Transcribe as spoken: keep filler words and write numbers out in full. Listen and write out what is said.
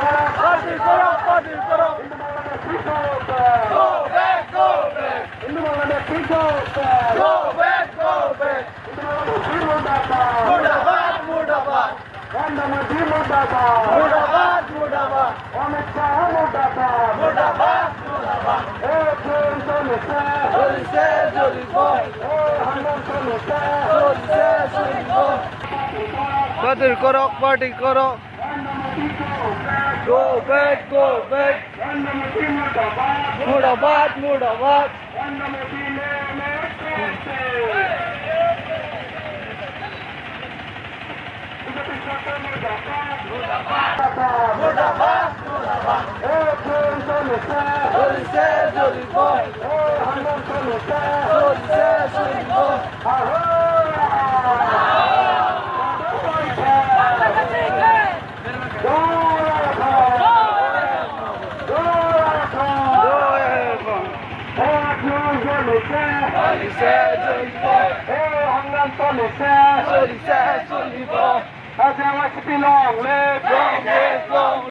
Party korok, party korok. Hindu Bangladeshi mordabad. Go back, go back. Hindu Bangladeshi mordabad. Go back, go back. Hindu Bangladeshi mordabad. Murdabad, murdabad. Narendra Modi murdabad. Murdabad, murdabad. Amit Shah murdabad. Murdabad, murdabad. Party korok, party korok. Go back, go back. Murdabad, murdabad. Murdabad, murdabad. Long live! Long live! Long live!